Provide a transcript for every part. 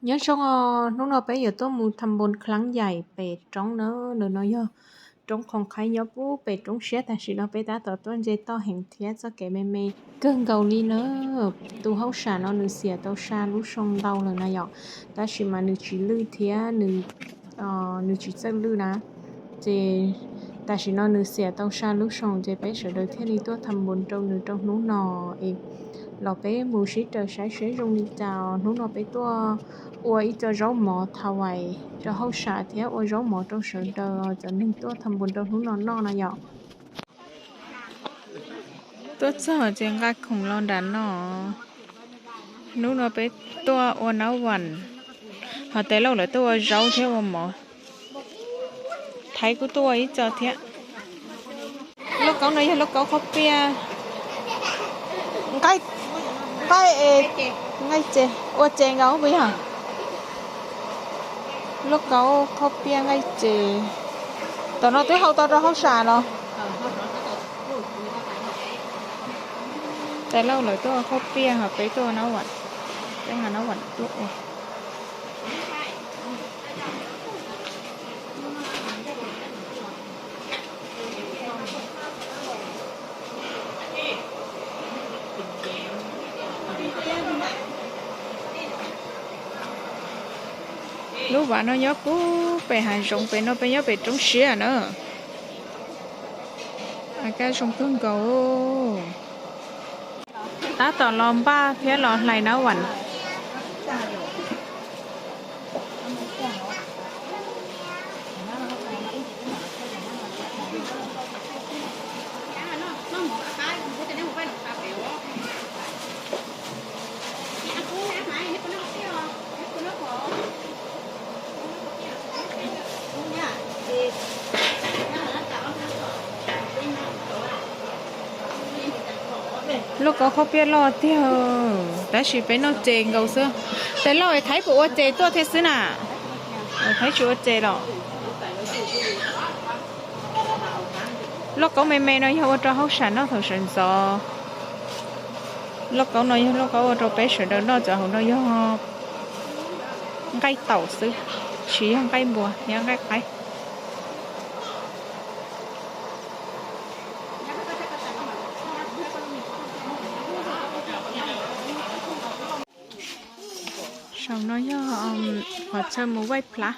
Nyob zoo os, hnub no peb yuav tuaj mus tham npoo khlaab yaim pem roob na. Ntawm no yog roob Qhoos Qhaib nyob pub pem roob siab. Tam sim no peb tab tom tuaj ntse toj heev thiab txoj kev me me kawg nkaus li na. Tus hauj sam no nws xiam tau xya lub xyoo ntau lawm na yom, tab sis mas nws tsis lwj thiab nws tsis txawj lwj na. Ces tam sim no nws xiam tau xya lub xyoo ces peb sawv daws thiaj li tuaj tham npoo rau nws rau hnub no es los peb mus sib raws saib seb zoo li cas. Hnub no peb tuaj ua ib co zaub mov thawais rau hauj sam thiab ua zaub mov rau sawv daws cov neeg tuaj tham npoo rau hnub no noj no yom. Tuaj txog ces nqa khoom los nram no. Hnub no peb tuaj ua nab vam, ho tes lauj lawv tuaj ua zaub thiab ua mov. Thaiv kuj tuaj ua ib co thiab. Lauj kaub no yog lauj kaub qhaub piaj nqaij, nqaij, nqaij ces ua ces nkaus puas yog? Lauj kaub qhaub piaj nqaij ces, tom no twb hau tau rau hauj sam los. Tes lauj lawv tuaj ua qhaub piaj ho peb tuaj ua nab vam, peb ho nab vam tuaj ua. Lub vaj no nyob pub pem hav zoov, pem no peb nyob pem roob siab na. Kab zoo kawg nkaus. Tab tom los npaj thiab los hlais nab vam. Lauj kaub qhaub piaj loj tiag, tab sis peb noj ces nkaus xwb. Tes lauj es Thaib puas ua ces tuaj thiab xwb na? Thaib tsis ua ces los. Lauj kaub me me no yog ua rau hauj sam noj thaum sawv ntxov. Lauj kaub no yog lauj kaub ua rau peb sawv daws noj, cov hauv no yog nqaij taum xwb, tsis yog nqaij npua, yog nqaij qaib. Saum no yog qhov chaw mus vaij plab.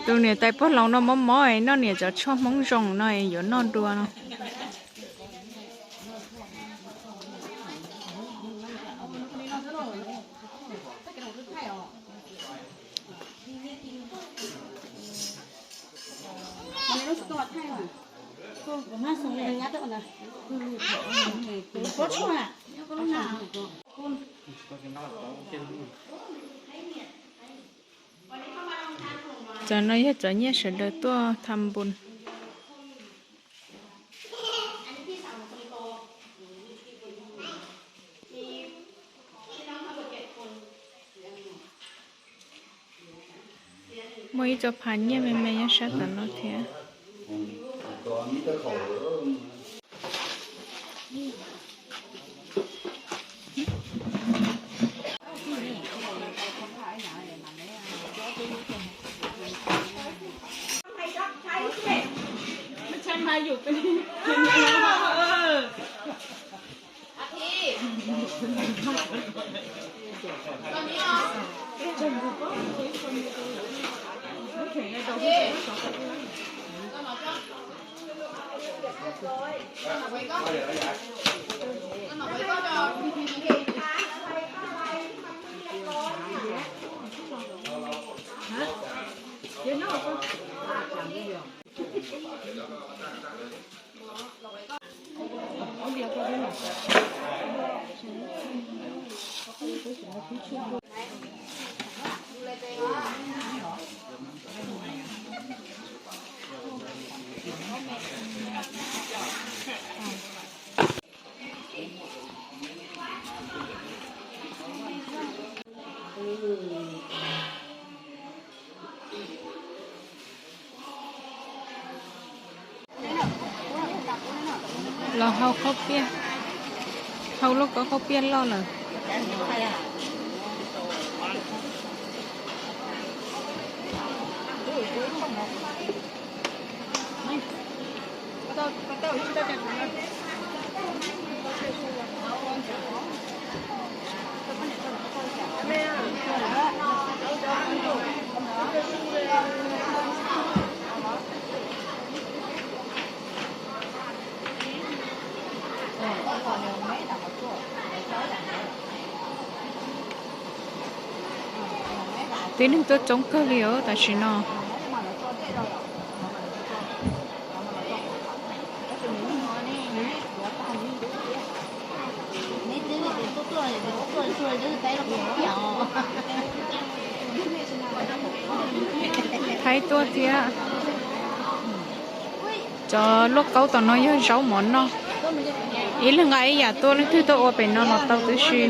Tus niam tais pog laus no mob mob noj niam cov tshuaj Hmoob zoo no yuav noj dua no. Cov no yog cov nyiaj sawv daws tuaj tham npun. Muaj ib co phav nyiaj me me nyob sab tom no thiab. Los hau khaub piaj, hau lub kaub khaub piaj loj lawm. Tib neeg tuaj coob kawg li os tam sim no. Thaib tuaj thiab. Cov luaj kaub tom no yog zaub mov noj. Ib leeg nqa ib yam tuaj, leej twg tuaj ua pem no los tau tib si.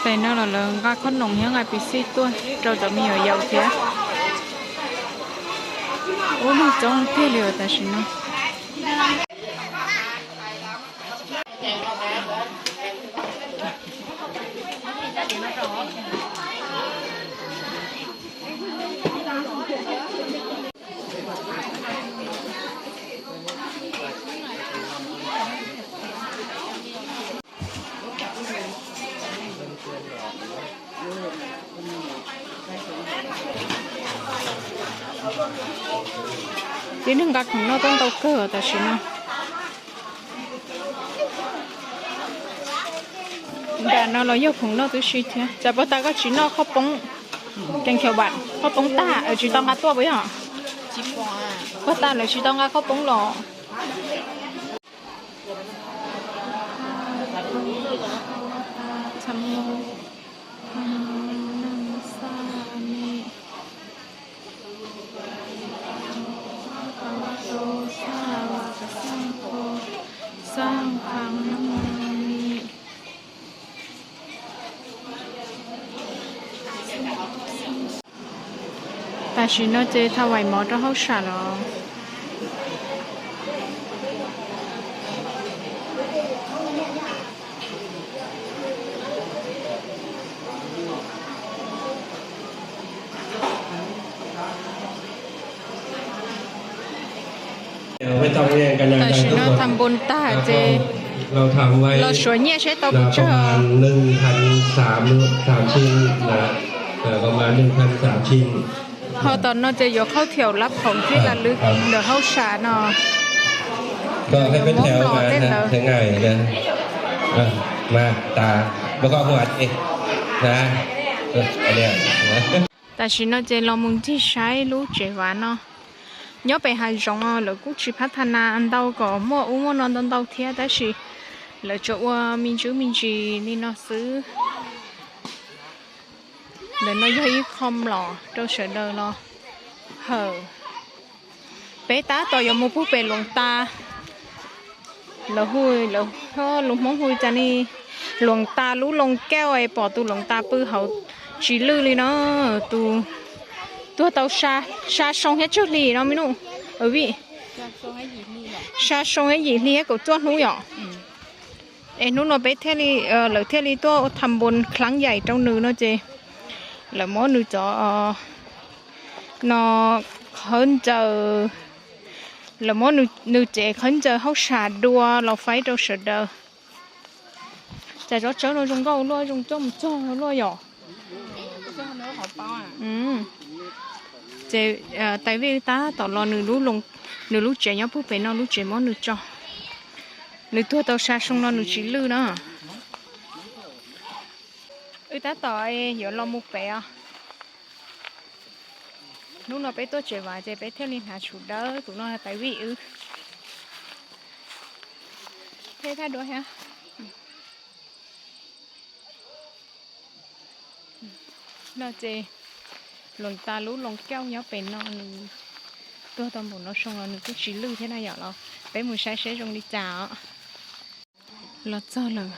Pem no los lawv nqa khob noom thiab nqa piv xij tuaj rau cov me nyuam yaus thiab. Ub, neeg coob tiag li os tam sim no. Tib neeg nqa khoom noj tuaj ntau kawg tam sim no. Nram no los yog khoom noj tib si thiab. Tsam puag ta koj tsis noj khaub poob, kees khaum vam khaub poob tag, tsis tau nqa tuaj puas yog? Puag ta lawv tsis tau nqa khaub poob los. Tam sim no ces thau vais mov rau hauj sam los. Tam sim no tham npun tag ces los suav nyiaj seb tau pes tsawg. Ho tom no ces yuav khaub thiaum lab khoom thiab las lwm ntawm hauj sam no. Hmoob los tej ntawd. Tam sim no ces los mus ncig saib lub tsev vav no. Nyob pem hav zoov lawv kuj tsis phab tha nas ntau kom muaj ub muaj no ntau ntau thiab tab sis lawv tsuas ua me ntsis me ntsis li no xwb. Ntawm no yog ib qho mlom rau sawv daws los hawm. Peb tab tom yuav mus pug pem Luas Tas. Lawv hu, lawv, lus Hmoob hu cas ne, Luas Tas lub loo kauj es pom tus Luas Tas pw hauv tsis lwj li no. Tus tuag tau xya xyoo thiab tsawg hli no me nus? Vim xya xyoo thiab yim hli thiab kaum cuaj hnub yom. Es hnub no peb thiaj li, lawv thiaj li tuaj tham npun khlav yaim rau nws no ces lawv muab nws cov no qhawv ncaws, lawv muab nws tsev qhawv ncaws hauj sam dua los faib rau sawv daws. Cas tsob tsawb no zoo nkauj luaj, zoo coj mus txog luaj yom. Ces tais vij tab tom los nws lub tsev nyob puag pem no lub tsev muab nws tso. Nws tuag tau xya xyoo no nws tsis lwj na. Wb tab tom yuav los mus pem os. Hnub no peb tuaj tsev vav ces peb thiaj li hnav tshuv dawb, tus no tais vij wb. Thiab thaj duab thiab. No ces Luam Tas lub loos kauj nyob pem no, nws tuag tau npaum no xyoo los nws kuj tsis lwj thiab na yom. Los peb mus saib seb zoo li cas os. Los txog lawm.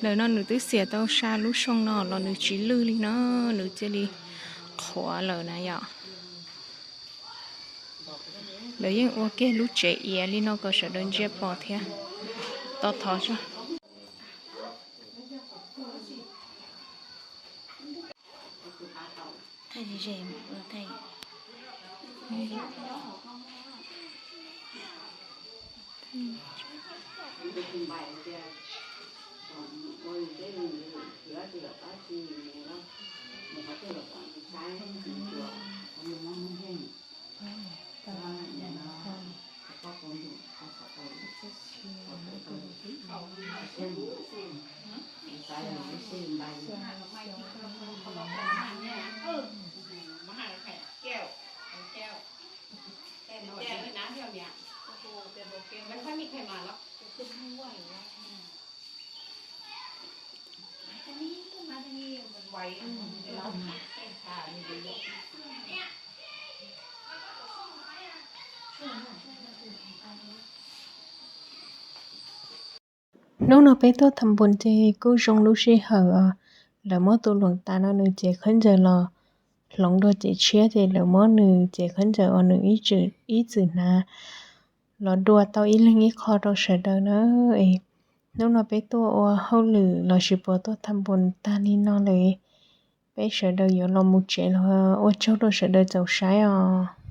Ntawm no nws twb xiam tau xya lub xyoo no los nws tsis lwj li no, nws cia li qhuav lawm na yom. Lawv yeej ua kiag lub tsev iav li no kom sawv daws ntsia pom thiab. To thov tso. Hnub no peb tuaj tham npun ces kuj zoo lub sij hawm os, lawv muab tus Luam Tas no nws cev khaub ncaws los hloov dua cev tshiab ces lawv muab nws cev khaub ncaws uas nws ib txwm hnav los dua tau ib leeg ib qho rau sawv daws na. Es hnub no peb tuaj ua hauj lwm lossis puas tuaj tham npun tag li no lawm, peb sawv daws yuav los mus tsev los ua tsaug rau sawv daws txaus saib os.